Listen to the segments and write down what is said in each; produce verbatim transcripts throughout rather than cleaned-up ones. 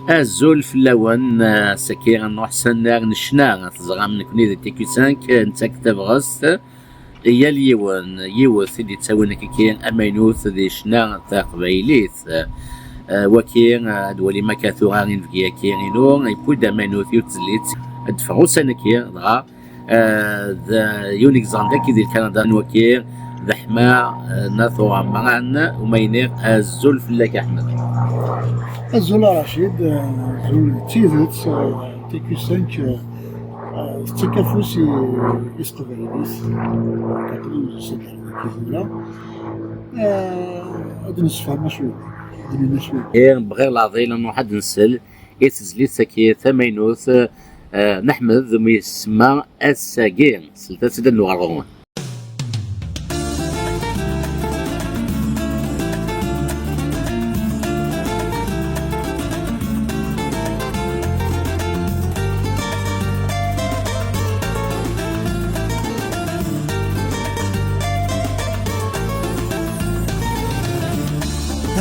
Azul fell-awen, ass-agi nruḥ s annar n ccna. Teẓram nekni di T Q cinq nettak tabɣest i yal yiwen, yiwet i d-ittawin akkiki amaynut di ccna taqbaylit. Eh, waki, eh, ad walim akka tura inebgi-agi inu, yewwi-d amaynut yiwet tezlit, ad d-teffeɣ ussan-agi, dɣa Eh, d yiwen i yeẓran dagi di Lkanada, n waki d Ḥma, eh, n At Uɛemran, umayni. Azul fell-ak a Ḥmed. Azul a Racid, eh, azul d tidet, eh, T Q cinq, eh, eh, tettak afus i, i teqbaylit. Aql-i deg tura. Eh, ad d-nessefhem acu, ad d-nini acu. Eh, bɣiɣ leɛḍil ad nruḥ ad nsel i tezlit-agi tamaynut, eh, n Ḥmed, umi yessemma Ass-agi. Slet-as-id ad nuɣal ɣur-wen.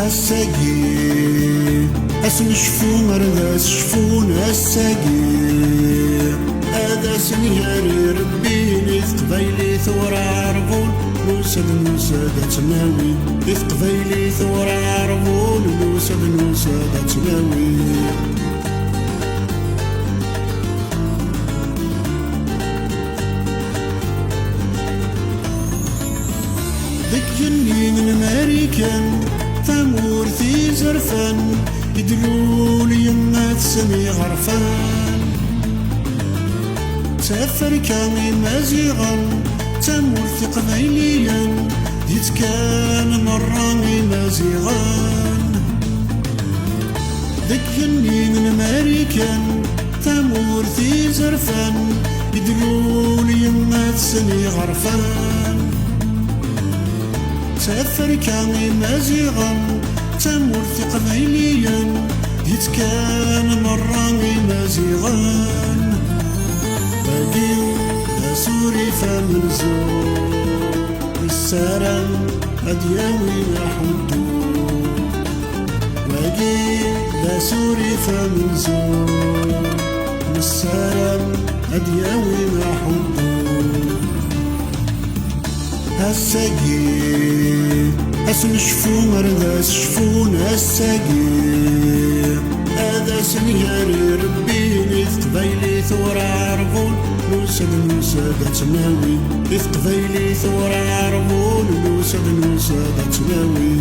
Ass-agi, ass n cfu ar d ass cfun ass-agi, ad asen-gar i Rebbi i teqbaylit ur ɛerḍun, nusa-d, nusa-d ad tt-nawi, i teqbaylit ur ɛerḍun, nusa-d, nusa-d ad tt-nawi. Deg igenni n Marikan, tamurt izerfan, i d-lul yemma-tsen iɣerfan. D taferka imaziɣen, d tamurt iqbayliyen, d yetkan merra imaziɣen. Deg igenni n Marikan, tamurt izerfan, i d-lul yemma-tsen iɣerfan. D taferka imaziɣen, d tamurt iqbayliyen, d yetkan merra imaziɣen. Wagi d asurif amenzu, nessaram ad yawi aḥuddu. Wagi d asurif amenzu, nessaram ad yawi aḥuddu. Ass-agi, ass n cfu ar d ass cfun ass-agi, ad asen-gar i Rebbi i teqbaylit ur ɛerḍun, nusa-d, nusa-d ad tt-nawi, i teqbaylit ur ɛerḍun, nusa-d, nusa-d ad tt-nawi.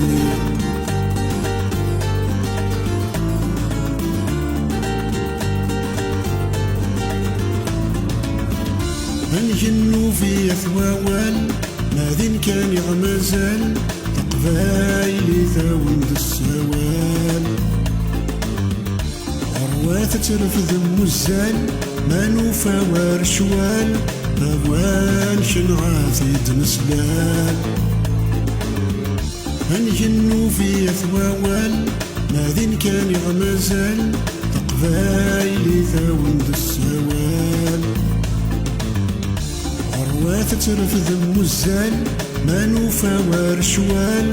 Ad ngennubi at wawal, ma din kan i ɣ-mazal, taqbaylit a wen-d-tessawal. Ɣurwat ad trefdem uzzal, ma nufa war ccwal, awal kenɣa t-id-neslal. Ad ngennubi at wawal, ma din kan i ɣ-mazal, taqbaylit a wen-d-tessawal. Ɣurwat ad trefdem uzzal, ma nufa war ccwal,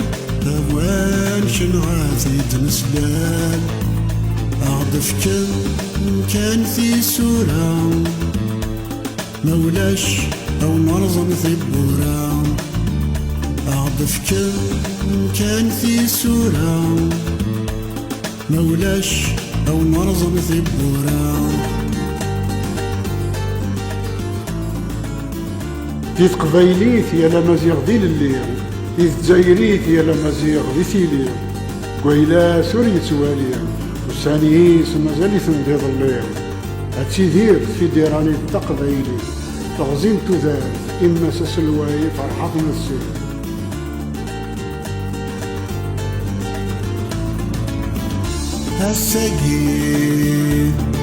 awal kenɣa t-id-neslal. A ɣ-d-fken kan tisura, ma ulac, a wen-rẓen tiwwura. A ɣ-d-fken kan tisura, ma ulac, a wen-rẓen tiwwura. Di teqbaylit, yal amaziɣ d ilelli, di tezzayrit, yal amaziɣ di tili. Deg wayla-s ur yettwali, ussan-is mazal-iten d iḍelli. Ad tidir tfidiranit taqbaylit, teɣzi n tudert, imma-s aselway Ferḥat Nasser. Ass-agi,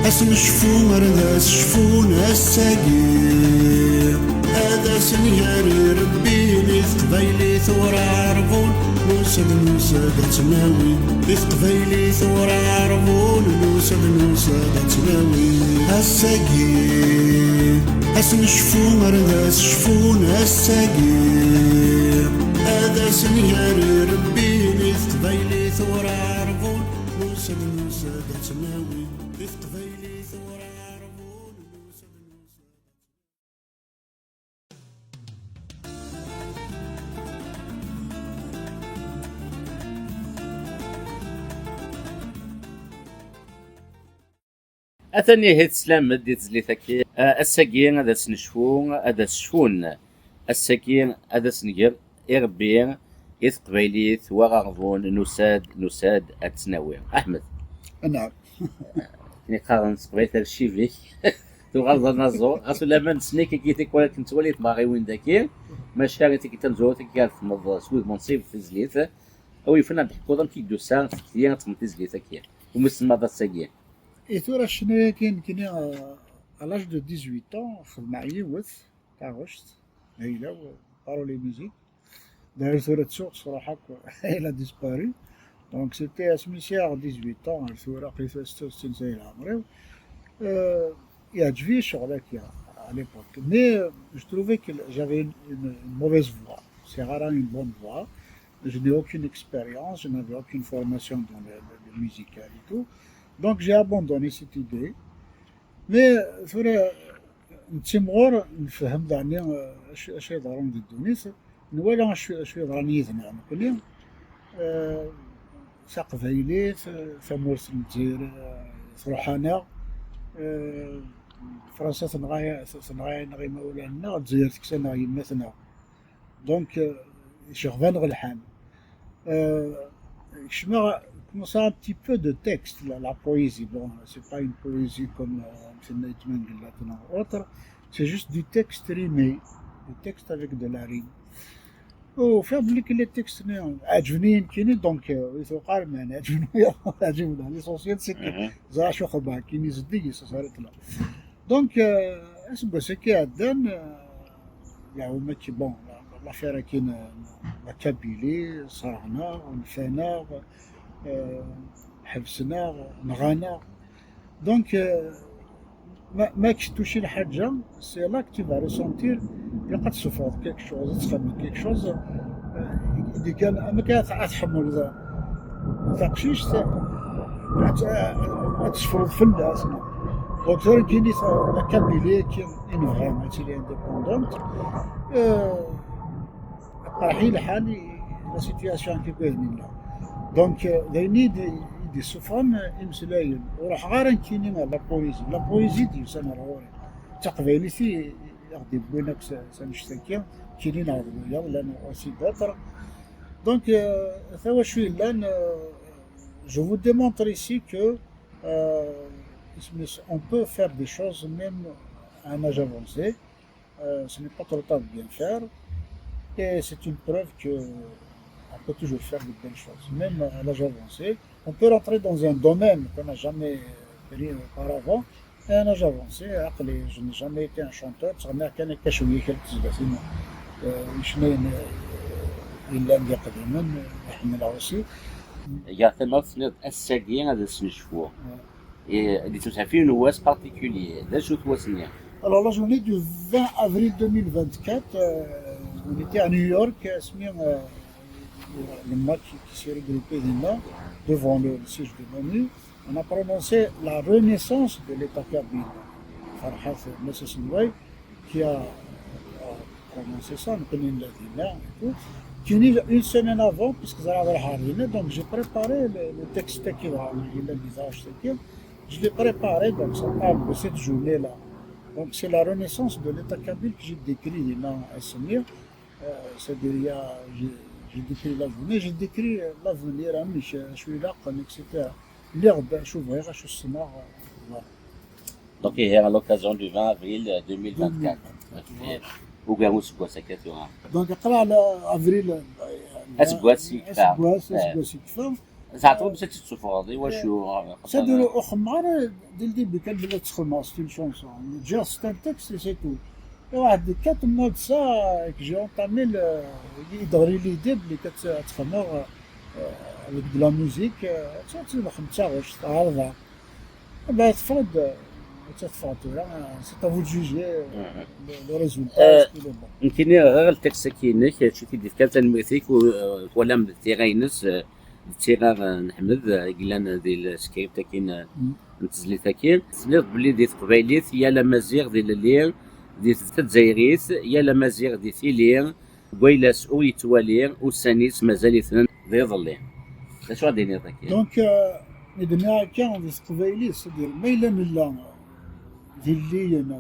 ass n cfu ar d ass cfun ass-agi, ad asen-gar i Rebbi i teqbaylit ur ɛerḍun, nusa-d, nusa-d ad tt-nawi, i teqbaylit ur ɛerḍun, nusa-d, nusa-d ad tt-nawi. Ass-agi, ass n cfu ar d ass cfun ass-agi, ad asen-gar i Rebbi i teqbaylit ur ɛerḍun, nusa-d, nusa-d ad tt-nawi, Atan ihi teslam-d i tezlit-agi. Ah, ass-agi ad as-necfu, ad as-cfun. Ass-agi ad as-nger irebbi i teqbaylit, war aɣbun, nusa-d, nusa-d ad tt-nawi. Aḥmed. Anɛam. Akken i qqaren s teqbaylit, arcib-ik. Tuɣal d anaẓur, ɣas ulamma nessen-ik-agi tikwal akken nettwali tmeɣriwin dagi, maca i tikkelt tamezwarut-agi ad txedmeḍ s wudem unṣib tizlit. A wi yufan ad d-teḥkuḍ amek i d-tusa tekti ad txedmeḍ tizlit-agi, umi tsemmaḍ ass-agi. I tura ccna-agi nekkini, euh, à l'âge de dix-huit ans, xedmeɣ yiwet taɣect, d ayla-w, Parole et Musique. D'ailleurs, tura ttuɣ, tesruḥ akk, elle a disparu. Donc, c'était asmi sɛiɣ dix-huit ans, ar tura, qrib setta u settin sena leɛmer-iw. Euh, yeɛǧeb-iyi ccɣel-agi, à l'époque. Mais, euh, je trouvais que j'avais une, une, une mauvaise voix. C'est rare une bonne voix. Je n'ai aucune expérience, je n'avais aucune formation dans le, le, le musical et tout. Donc, j'ai abandonné cette idée. Mais, euh, tura, nettimɣur, nefhem daɣen, euh, acu, acu yeḍran di ddunit, nwala acu, acu yeḍran yid-neɣ nekkni, euh, taqbaylit, euh, tamurt n Lezzayer, euh, truḥ-aneɣ, euh, Fransa tenɣa, tenɣa-aneɣ imawlan-nneɣ, Lezzayer teksa-neɣ yemma-tneɣ. Donc, euh, iceɣb-aneɣ lḥal. Euh, kecmeɣ, commencer un petit peu de texte, la, la poésie. Bon, c'est pas une poésie comme, euh, Msenna Yetmangellat ou autre. C'est juste du texte rimé, du texte avec de la rime. Ufiɣ belli que les textes-nni ɛeǧben-iyi nekkini, donc, euh, i tuqar, mais ɛeǧben-iyi, ɛeǧben-iyi. L'essentiel, c'est que ẓriɣ acu xedmeɣ, kini zeddig, ça s'arrête là. Donc, euh, aseggas-agi iɛeddan, euh, yeɛwem-ak, bon, la, l'affaire-agi n, n la Kabylie, ṣerɛen-aɣ, nfan-aɣ, euh, ḥebsen-aɣ, nɣan-aɣ. Donc, euh, ma, ma k-tuci lḥaǧa, c'est là que tu vas ressentir, ilaq ad tessufɣeḍ quelque chose, ad txedmeḍ quelque chose, euh, i d-yekkan, amek ad, ad tḥemmleḍ taqcict, ad, ad teffreḍ fell-as. Donc, tura nekkini, la Kabylie, akken i nebɣa ad tili indépendante, euh, qerḥ-iyi lḥal, la situation akken i d-nenna. Donc, euh, d ayen i d-, i d-issufɣen imeslayen. Ur ruḥeɣ ara nekkini ɣer la poésie. La poésie d-yusan ar ɣur-i. D taqbaylit i, i aɣ-d-yewwin akk s, s annect-agi, nekkini neɣ d wiyaḍ, llan aussi d'autres. Donc, euh, tawacu yellan, euh, je vous démontre ici que, euh, on peut faire des choses même à un âge avancé. Euh, ce n'est pas trop tard de bien faire. Et c'est une preuve que on peut toujours faire de belles choses, même à l'âge avancé. On peut rentrer dans un domaine qu'on n'a jamais pris auparavant. Et à un âge avancé, عقلي, je n'ai jamais été un chanteur, ttɣenniɣ kan akka cwiya kra n tezlatin, euh, icnayen, euh, yellan d iqdimen, euh, ḥemmleɣ aussi. Gar tamawt tenniḍ ass-agi ad as-necfu. I, di temsefhamin n wass particulier, d acu-t wass-nni? Alors, la journée du vingt avril deux mille vingt-quatre, euh, on était à New York, asmi, euh, le MAK qui, qui s'est regroupé dinna, devant le, le siège de l'ONU, on a prononcé la renaissance de l'État kabyle. Farhat Moses Nouaï, qui a, euh, prononcé ça, nekkni nella dinna et tout. Kini, une semaine avant, puisque ẓriɣ ad ruḥeɣ dinna, donc j'ai préparé le, le texte-agi, yellan di taɣect-agi. Je l'ai préparé, donc ça parle de cette journée-là. Donc c'est la renaissance de l'État kabyle que j'ai décrit dinna ass-nni. Euh, c'est-à-dire, il y a, j'ai, j'ai décrit la journée, j'ai décrit, euh, l'avenir, amek, euh, acu ilaqen, et cetera. Lliɣ d acu bɣiɣ, acu ssneɣ, euh, voilà. Donc, ihi, à l'occasion du vingt avril, euh, deux mille vingt-quatre. Voilà. Ugar n useggas akka tura. Donc, aql-aɣ la avril, euh, aseggas yekfa. Aseggas, eh, aseggas yekfa. Tɛeṭṭleḍ bac ad tt-id-tessufɣeḍ, i wacu? C'est-à-dire, ur xemmeɣ ara dès le début kan belli ad tt-xedmeɣ, c'est une chanson. Ǧǧiɣ, c'est un texte et c'est tout. Et waḥed quatre mois de ça, que j'ai entamé le, i d-teɣli l'idée belli ad tt-, ad tt-xedmeɣ, euh, avec de la musique, euh, ad tt-, ad tt-nexdem d taɣect, ɛerḍeɣ. Eh ben, teffeɣ-d, euh, ad teffeɣ tura, euh, c'est à vous de juger, euh, le, le résultat, est-ce qu'il est bon. Nekkini ɣriɣ ltaks-agi-inek, acu t-id-ifkan, tanemmirt-ik, u, euh, twalam tira-ines, euh, d tira, euh, n Ḥmed, euh, i yellan di leskript-agi n, n tezlit-agi. Tenniḍ belli di teqbaylit, yal amaziɣ d ilelli, di tazzayrit, yal amaziɣ di tili, deg wayla-s ur yettwali, ussan-is mazal-iten d iḍelli. D acu ad d-tiniḍ akka? Donc, euh, Mi d-nniɣ akka di teqbaylit, c'est-à-dire ma yella nella d illiyen, d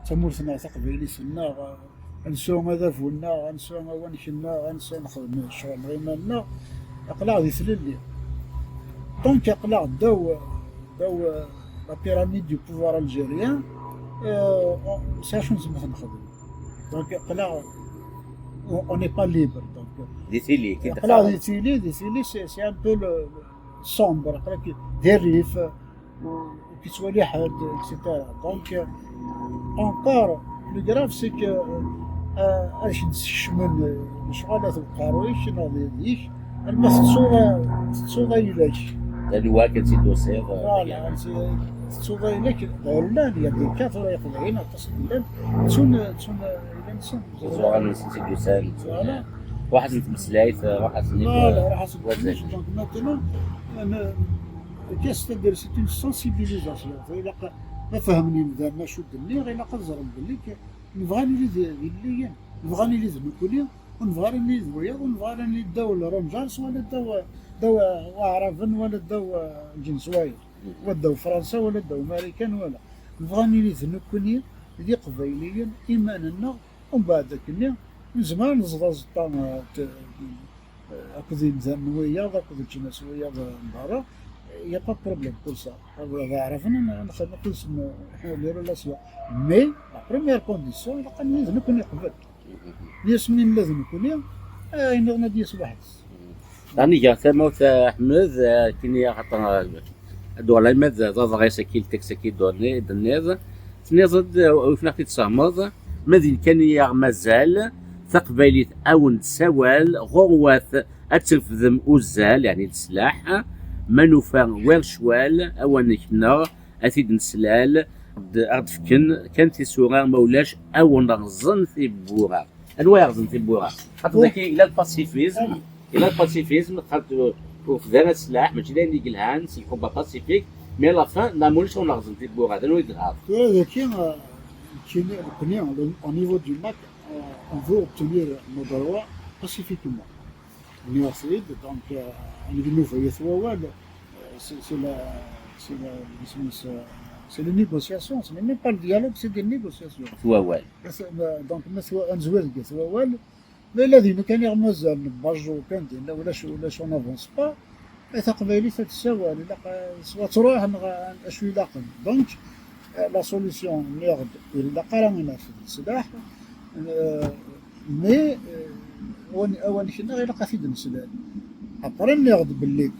tamurt-nneɣ taqbaylit-nneɣ, ad nesɛu adabu-nneɣ, ad nesɛu awanek-nneɣ, ad nesɛu nexdem ccɣel-nneɣ iman-nneɣ, aql-aɣ di tlelli. Donc aql-aɣ ddaw, ddaw la pyramide du pouvoir algérien, euh, on- c'est acu nezmer ad nexdem. Donc aql-aɣ, on on n'est pas libre. Donc Di tili, ki aql-aɣ di tili, di tili, c'est c'est un peu le, le sombre, aql-ak di rrif, ur k-yettwali ḥedd, et cetera. Donc, euh, encore plus grave, c'est que euh, ad k-d-skecmen lecɣal at uqerruy-ik neɣ d yid-ik, alma tettuḍ, tettuḍ ayla-k. Talwa kan si dossier. Voilà, tettuḍ ayla-k, d ɛullan, il y a des cas tura yeqḍiɛin, aṭas n llan, ttun, ttun ayla-nsen. Ẓuɣal-nsen si d-usan. Voilà. Waḥed n tmeslayt, waḥed n Voilà, راح تبدلش. Donc maintenant, euh, c'est-à-dire c'est une sensibilisation. Ilaq ma fehmen yimdanen acu d-nniɣ, ilaq ad ẓren belli nebɣa ad nili d illiyen, nebɣa ad nili d nekkni, ur nebɣi ara ad nili d wiyaḍ, ur nebɣi ara ad nili ddaw Lrunǧers wala ddaw, ddaw Waɛraben wala ddaw Lǧens wayeḍ, wala ddaw Fransa wala ddaw Marikan wala. Nebɣa ad nili d nekkni, d Iqbayliyen, iman-nneɣ, umbeɛd akkenni nezmer ad neẓḍ aẓeṭṭa, eh, t- eh, akked imdanen n wiyaḍ, akked leǧnas n wiyaḍ, eh, n berra. Il y a pas de problème pour ça. Ula d Aɛraben, nexdem akked-sen, eh, les relations. Mais la première condition, ilaq ad nili d nekkni qbel. Mi asmi nella d nekkni, eh, ayen nniḍen ad d-yas weḥd-s. Ɛni gar tamawt, a Ḥmed, akken i axaṭer ad uɣal alma d aḍris-agi, lteks-agi d-tenniḍ, tenniḍ-d, ur fniɣ-t-id-tesɛemmeḍ, ma d nekkni i aɣ-mazal, taqbaylit a wen-d-sawal, ɣurwat ad trefdem uzzal, yeɛni leslaḥ, ma nufa war ccwal, awanek-nneɣ, ad t-id-neslal, d-, ad ɣ-d-fken kan tisura, ma ulac, a wen-rẓen tiwwura. Anwa yerẓen tiwwura? Xaṭer daki ila lpasifizm, ila lpasifizm, xaṭer ur tebda ara sslaḥ, mačči d ayen i yelhan, c'est le combat pacifique, mais à la fin, la mulch on rẓen tiwwura, d anwa i d-ɣar? Tura daki, euh, nekkini, nekkni, au niveau du MAK, euh, on veut obtenir nos droits pacifiquement. Nniɣ-t-id, donc, euh, ad neg nnuba-yat wawal, euh, c'est c'est la, c'est la, c'est c'est les négociations, ce n'est même pas le dialogue, c'est des négociations. Wawal. Donc, ma twa- ad nezwir deg at wawal, ma yella d nekni i ɣ-mazal, nebbajju kan dinna, ulac, ulac, on n'avance pas, eh, taqbaylit ad tessawal, ilaq, eh, swa truḥ neɣ, eh, acu ilaqen. Donc, eh, la solution, nniɣ-d, ur ilaq ara ad nerfed leslaḥ, eh, mais, eh, awan- awanek-nneɣ ilaq ad t-id-neslal. Après, nniɣ-d belli,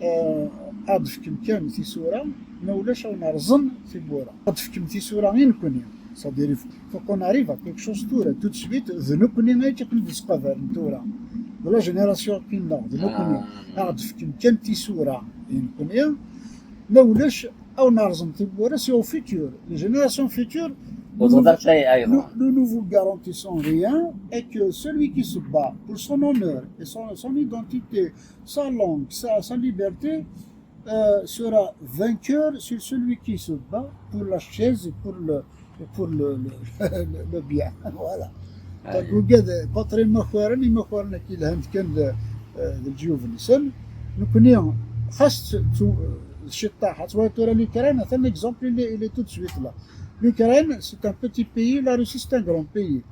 eh, ad d-fken kan tisura, ma ulac ad wen-rẓen tiwwura. Ad d-fken tisura i nekkni. C'est-à-dire, il faut qu'on arrive à quelque chose tura, tout de suite, d nekkni ay tt-iqen d-sqabalen tura. De la génération akken-nneɣ, d nekkni. Ad ɣ-d-fken kan tisura i nekkni, ma ulac, ad wen-rẓen tiwwura, c'est au futur. Les générations futures, nous, Autant nous, d'achat et ailleurs. nous, nous ne vous garantissons rien, et que celui qui se bat pour son honneur et son, son identité, sa langue, sa, sa liberté, euh, sera vainqueur sur celui qui se bat pour la chaise et pour le, et pour le, le, le, le bien. Voilà. Donc, ugad, contre imakaren, imakaren-agi lhan-d kan d, euh, d leǧyub-nsen. Nekkni, xas tu, ciṭṭaḥ, ad twaliḍ tura l'Ukraine, c'est un exemple, il est, il est tout de suite là. L'Ukraine, c'est un petit pays, la Russie, c'est un grand pays.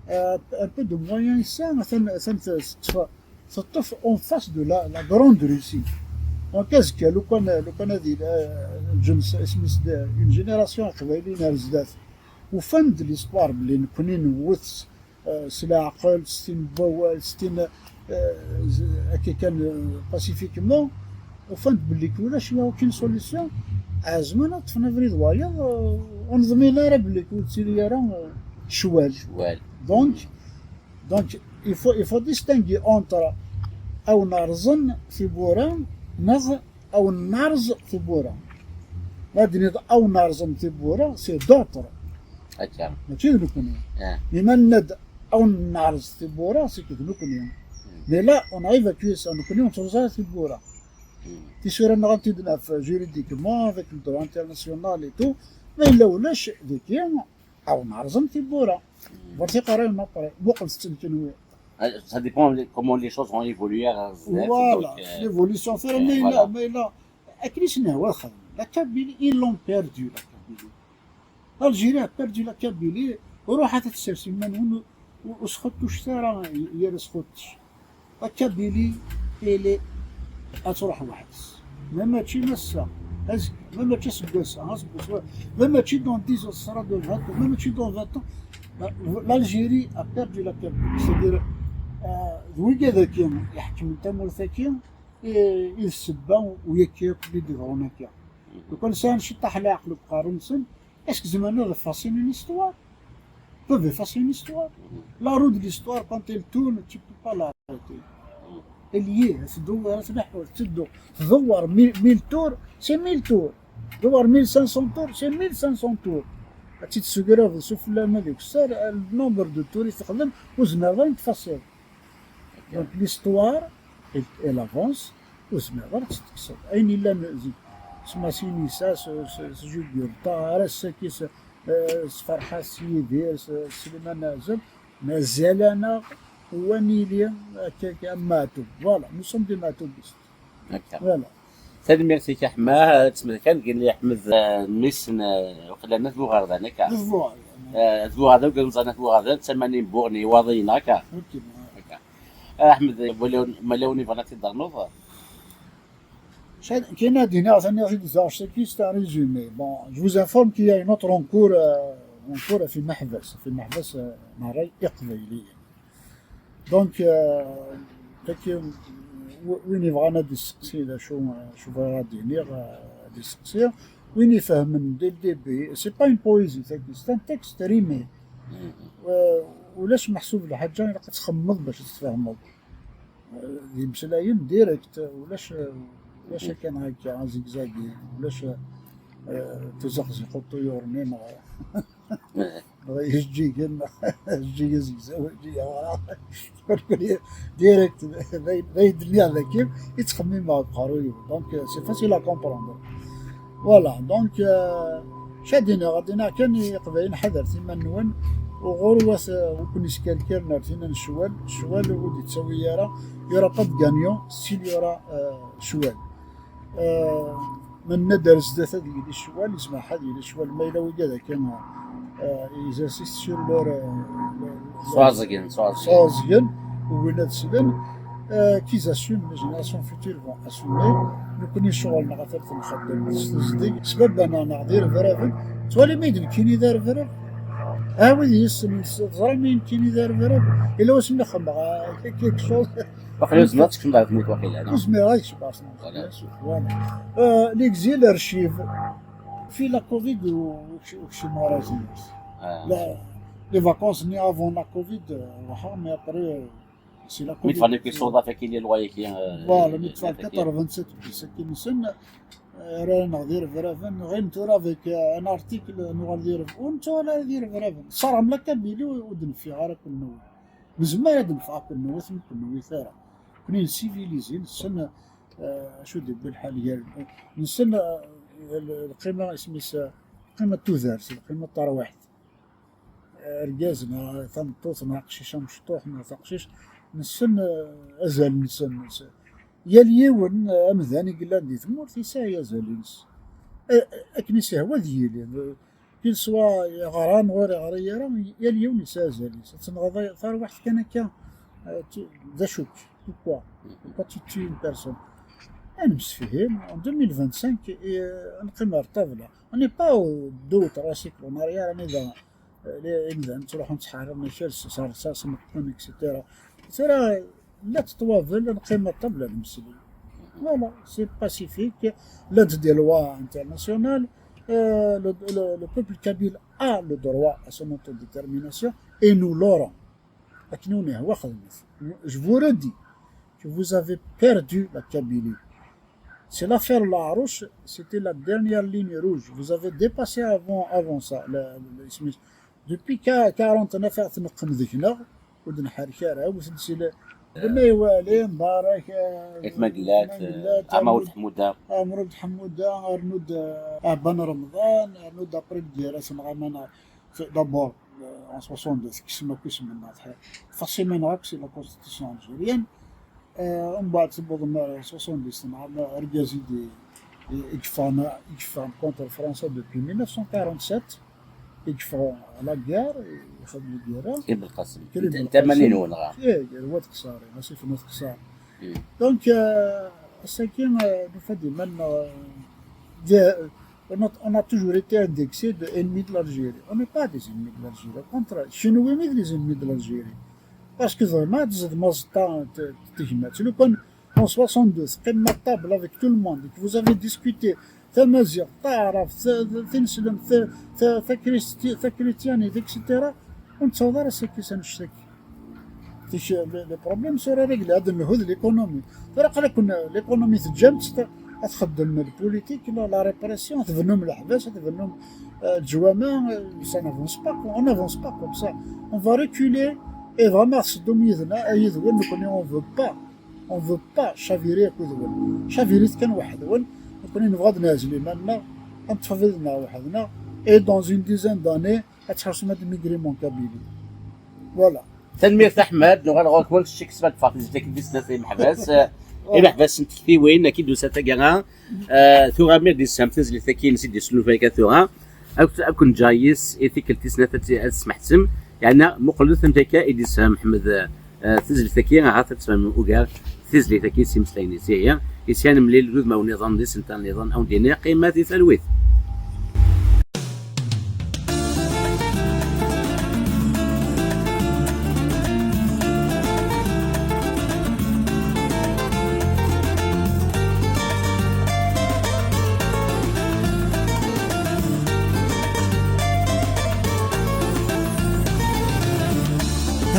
Euh, un peu de moyens ici, atan, atan teṭṭef, teṭṭef en face de la, la grande Russie. Donc, azekka, lukan, lukan ad yili, euh, lǧens, isem-is d, une génération aqbayli ar zdat, ufan-d l'espoir belli nekkni newwet, euh, s leɛqel, s tin n wawal, s tin, euh, z- akka kan, euh, pacifiquement, ufan-d belli ulac, il y a aucune solution. Ɛezmen ad ṭṭfen abrid wayeḍ, euh, ur neḍmin ara belli ur ttili ara, euh, ccwal. Ccwal. Donc, donc, il faut, il faut distinguer entre ad wen-rẓen tiwwura neɣ ad wen-nerẓ tiwwura. Ma d-nniḍ ad wen-rẓen tiwwura, c'est d'autres. Akka. Mačči d nekkni. Ah. Mi ma nenna-d ad wen-nerẓ tiwwura, c'est que d nekkni. Mais là, on arrive à tuer ça, nekkni ur nettruẓ ara tiwwura. Tisura-nneɣ ad tent-id-naf juridiquement, avec le droit international et tout. Ma yella ulac, dagi, ad wen-rẓen tiwwura. Bertiq ara yemmaṭri, muqel-tt-id kenwi. Ça dépend de comment les choses ont évolué. Voilà, l'évolution. Mais là, mais là, akken i s-nehwa ad xedmen. La Kabylie, ils l'ont perdu, la Kabylie. L'Algérie a perdu la Kabylie. Ruḥet ad tessers iman-nwen, ur sxuṭṭucet ara yir asxuṭṭec. La Kabylie, elle est, ad truḥ weḥd-s. Ma mačči n ass-a, azekka, ma mačči aseggas-a, aseggas, ma mačči dans dix ans, ce sera dans vingt ans, ma mačči dans vingt ans, l'Algérie a perdu la Kabylie. C'est-à-dire, d wigad-agi iḥekmen tamurt-agi, i d ssebba n wayagi akk i d-iḍerrun akka. Lukan sɛan ciṭṭaḥ n leɛqel deg uqerru-nsen, est-ce que zemren ad effacer une histoire? Peuvent effacer une histoire. La roue de l'histoire, quand elle tourne, tu peux pas l'arrêter. Elle y est, tetteddu, tetteddu, tdewwer mille, mille tours, c'est mille tours. Tdewwer mille cinq cents tours, c'est mille cinq cents tours. Ad tt-id-tessegreḍ s ufella ma d ukessar, le nombre de tours i texdem, ur tezmireḍ ara ad teffaseḍ. Donc l'histoire, elle, elle avance, ur tezmireḍ ara ad tt-tekkseḍ. Ayen yellan zik, s Masinisa, s, s, s Jugurta, ar ass-agi s, eh, s Ferḥat, s Yidir, s, s Sliman Azem, mazal-aneɣ ur nili akka, akka am Meɛtub. Voilà, nous sommes des Meɛtubistes. Akka. Voilà. Tanemmirt-ik a Ḥma, ttmekan gen Ḥmed, eh, mmi-s n, eh, waqila n At Buɣerdan, akka? At Buɣerdan. Eh, At Buɣerdan, deg unẓan At Buɣerdan, d tama n Buɣni, Iwaḍiyen, akka? Akka. Eh, Ḥmed, ma lawen, ma lawen yebɣan ad t-id-ternuḍ? Kayen ad d-iniɣ, taniɣ-t-id, c'est un résumé. Bon, je vous informe qu'il y a une autre en cours, euh, en cours في محبس, في محبس, euh, n ṛṛay iqbayliyen. Donc, euh, tagi, w-, win yebɣan ad d-isteqsi d acu, acu bɣiɣ ad d-iniɣ, euh, ad d-isteqsi. Win ifehmen dès le début, c'est pas une poésie, tagi, c'est un texte rimé. Euh, ulac meḥsub lḥaǧa, ilaq ad txemmeḍ bac ad tfehmeḍ. Euh, d imeslayen direct, ulac, ulac akan akka, azigzagi, ulac, euh, tuzeqziq uṭuyur-nni, neɣ neɣ ijeǧǧigen, ijeǧǧig azegzaw, ijeǧǧig awraɣ. Direct, d ay-, d ay d-nniɣ dagi, i ttxemmimeɣ deg uqerruy-iw. Donc, euh, c'est facile à comprendre. Voilà, donc, euh, acu ad d-iniɣ, ad d-iniɣ kan i Iqbayliyen, ḥadret iman-nwen, uɣur wat, euh, ur ken-iskerkiren ar tinna n ccwal, ccwal ur d-ittawi ara, il y aura pas de gagnant s'il y aura, euh, ccwal. Euh, ma nenna-d ar zdat ad yili ccwal, yezmer ad yili ccwal, ma yella wigad akka, euh, ils insistent sur leur, euh, leur, leur, sɛuẓẓgen, sɛuẓẓgen. Sɛuẓẓgen, ugin ad slen, euh, qu'ils assument, les générations futures vont assumer. Nekkni ccɣel-nneɣ atan nxeddem s tezdeg, s baba-nneɣ neɣ d irebraben, ttwalim i d nekkini d arebrab? Ah, wid yessnen, teẓram i nekkini d arebrab? Yella wasmi xemmeɣ, ah, quelque chose. Waqila ur tezmireḍ ad tkecmeḍ ɣer tmurt waqila, neɣ? Ur zmireɣ ad kecmeɣ ɣer tmurt. Voilà. Voilà. Euh, l'exil, archive. Fi la Covid, ur, ur kecmeɣ ara zinus. Ah. La, les vacances ni avant la Covid, euh, ruḥeɣ, mais après, euh, c'est la Covid. Mi tfan isuḍaf akkin les lois-agi, euh, voilà, mi tfan quatre-vingt-sept, akken-nsen, euh, ara neɣ d irebraben, ɣim tura avec, euh, un article, nuɣal d irebraben, ur nettu ara d irebraben. Ṣṣerhem la Kabylie, ur, ur d-nfiɣ ara akk nwen. Nezmer ad d-neffeɣ akk nwen, ur ten-newwit ara. Nekni n civilisé, nessen, euh, acu d-yewwi lḥal gar, nessen, euh, l-, lqima, isem-is, euh, lqima n tudert, lqima n terwiḥt. Argaz neɣ tameṭṭut neɣ aqcic amecṭuḥ neɣ taqcict, nessen, eh, azal-nsen. Yal yiwen, eh, amdan i yellan di tmurt yesɛa azal-ines. Eh, akken i s-ihwa ad yili. Qu'il soit yeɣra neɣ ur yeɣri ara, yal yiwen yesɛa azal-is. Ad tenɣeḍ tarwiḥt kan akka, eh, tu-, d acu-k? Pourquoi? Pourquoi tu tues une personne? Ad nemsefhim, en deux mille vingt-cinq, eh, ad neqqim ar ṭṭabla. On n'est pas au deux ou trois siècles en arrière, anida, euh, les, imdanen ttruḥun ttḥeṛṛiṛen akal s, s rṣaṣ meqqen, et cetera. Tura, la teṭṭwabel, ad neqqim ar ṭṭabla ad nemmeslay. Voilà, c'est pacifique. Llant des lois internationales. Euh, le, le, le peuple kabyle a le droit à son autodétermination et nous l'aurons. Akken i wen-ihwa xedmet. Je vous redis que vous avez perdu la Kabylie. C'est l'affaire Larouche, c'était la dernière ligne rouge. Vous avez dépassé avant, avant ça, la, la, isem-is. Depuis qua-, quarante ans, affaire tneqqem deg-neɣ, ur d-nḥerrek ara, wwet-d si le, Bnay Wali, Mbarak, eh, Ayt Mangellat, Mangellat, eh, Ɛmawd Ḥemmuda. Ɛmawd Ḥemmuda, rnu-d, eh, Ɛebban Remḍan, rnu-d après lgirra, semɣaman, d'abord. En soixante-deux, tekkes-d akk isem-nneɣ, tḥ-, forcément, c'est la constitution algérienne. Euh, umbeɛd tewweḍ soixante-dix, neɣ argaz i d-, i, i yeffɣen, i yeffɣen contre Fransa depuis mille neuf cent quarante-sept, i yeffeɣ la guerre, ixdem lgirra. Krim Belqasem. Krim Belqasem. Tama-nni-nwen, dɣa? Ih, d Wat Qṣari, asif n Wat Qṣari. Hmm. Donc, euh, ass-agi, euh, nufa-d iman-nneɣ, euh, de, on a, on a toujours été indexé de ennemis de l'Algérie. On n'est pas des ennemis de l'Algérie. Au contraire, kenwi i d les ennemis de l'Algérie. Parce que vraiment, ad tzeddem aẓeṭṭa n t-, n tegmat. Lukan, en soixante-deux, teqqimem à table avec tout le monde, et que vous avez discuté tamaziɣt, taɛrabt, ta-, ta-, tineslemt, ta-, ta-, takristi-, takrityanit, et cetera, ur nettaweḍ ara s-, s-, annect-agi. Tic-, le, le problème sera réglé, ad nelhu d l'économie. Tura aql-aken l'économie teǧǧam-tt, ad txeddem le politique, la, la répression, ad tbennum leḥbas, ad tbennum, euh, leǧwamaɛ, euh, ça n'avance pas, quoi. On n'avance pas comme ça. On va reculer, et vraiment, ad teddum yid-neɣ, yid-wen, nekkni, on veut pas. On veut pas chavirer akked-wen. Chavirit kan weḥd-wen, nekkni nebɣa ad neɛzel iman-nneɣ, ad neṭṭef abrid-nneɣ weḥd-neɣ, et dans une dizaine d'années, ad tḥersem ad d-migrim en Kabylie. Voilà. Tanemmirt a Ḥmed, nuɣal ɣur-wen s ccik s ma d-teffeɣ tezlit-agi tis snat i imeḥbas, eh, imeḥbas n tektiwin, akka i d-tusa taggara. Eh, tura mi d-yessefhem tazlit-agi-ines i d-yesnulfa akka tura, ad, ad ken-ǧǧeɣ yis i tikkelt tis snat ad t-, ad tesmeḥtem, yeɛni muqlet anda akka i d-yessefhem Ḥmed, eh, tazlit-agi, ahat ad tfehmem ugar tizlit-agi s imeslayen-is. Ihi, i s-, ad nemlil d udmawen niḍen, d isental niḍen, a wen-d-iniɣ qqimet di talwit.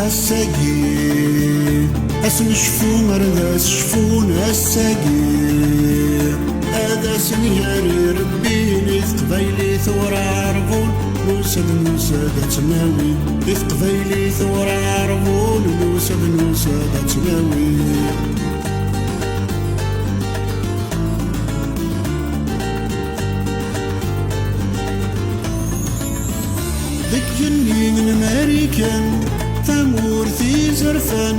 Ass-agi, ass n cfu ar d as cfun ass-agi. Ad asen-yari Rebbi i teqbaylit ur ɛerḍun, nusa-d, nusa-d ad tt-nawi. I teqbaylit ur ɛerḍun, nusa-d, nusa-d ad tt-nawi. Deg igenni n Marikan, tamurt izerfan,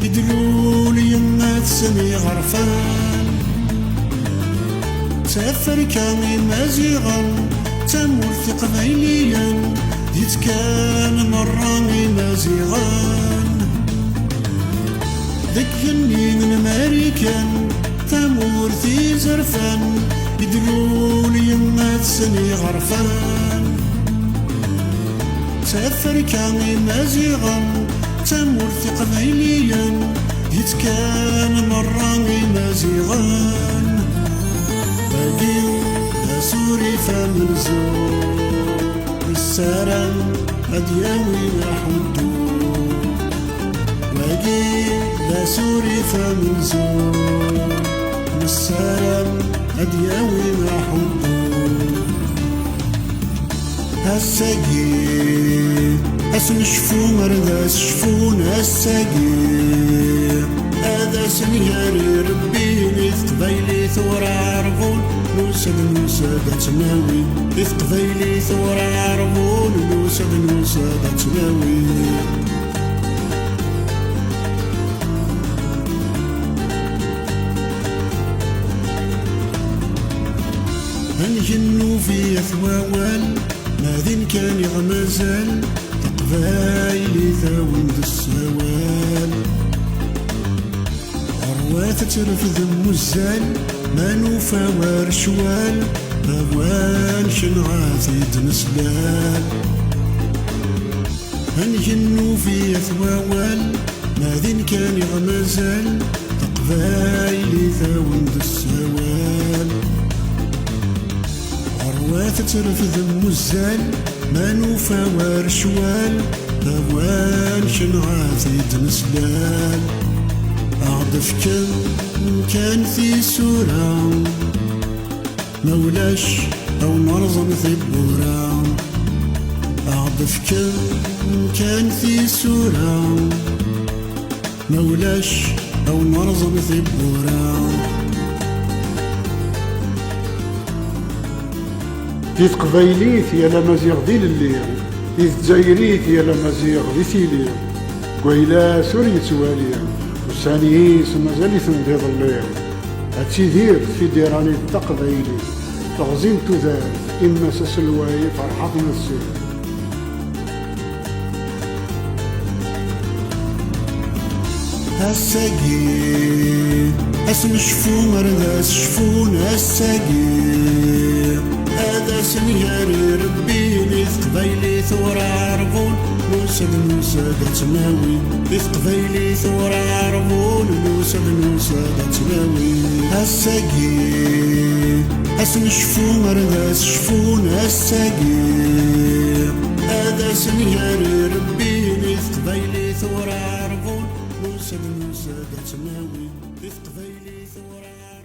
i d-lul yemma-tsen iɣerfan. D taferka imaziɣen, d tamurt iqbayliyen, d yetkan merra imaziɣen. Deg igenni n Marikan, tamurt izerfan, i d-lul yemma-tsen iɣerfan. D taferka imaziɣen, d tamurt iqbayliyen, d yetkan merra imaziɣen. Wagi d asurif amenzu, nessaram ad yawi aḥuddu. Wagi d asurif amenzu, nessaram ad yawi aḥuddu. Ass-agi, ass n cfu ar d as cfun ass-agi. Ad asen-yari Rebbi i teqbaylit ur ɛerḍun, nusa-d, nusa-d ad tt-nawi. I teqbaylit ur ɛerḍun, nusa-d, nusa-d ad tt-nawi. Ad ngennu fi at wawal, ma din kan i ɣ-mazal, taqbaylit a wen-d-ssawal. Ɣurwat ad trefdem uzzal, ma nufa war ccwal, awal kenɣa t-id-neslal. Ad ngennu fi at wawal, ma din kan i ɣ-mazal, taqbaylit a wen-d-ssawal. Ɣurwat ad trefdem uzzal, ma nufa war ccwal, awal kenɣa t-id-neslal. A ɣ-d-fkem kan tisura, ma ulac a wen-rẓen tiwwura. A ɣ-d-fkem kan tisura, ma ulac a wen-rẓen tiwwura. Di teqbaylit yal amaziɣ d ilelli, Di tezzayrit yal amaziɣ di tili, deg wayla-s ur yettwali, ussan-is mazal-iten d iḍelli. Ad tidir tfidiranit taqbaylit, teɣzi n tudert, imma-s aselway Ferḥat Nasser. Ass-agi, ass n cfu ar d ass cfun ass-agi. Ad asen-yari Rebbi di teqbaylit ur ɛerḍun, nusa-d nusa-d ad tt-nawi. Di teqbaylit ur ɛerḍun, nusa-d nusa-d ad tt-nawi. Ass-agi, ass n cfu ar d ass cfun ass-agi. Ad asen-yari Rebbi di teqbaylit ur ɛerḍun, nusa-d nusa-d ad tt-nawi. Di teqbaylit ur ɛerḍun.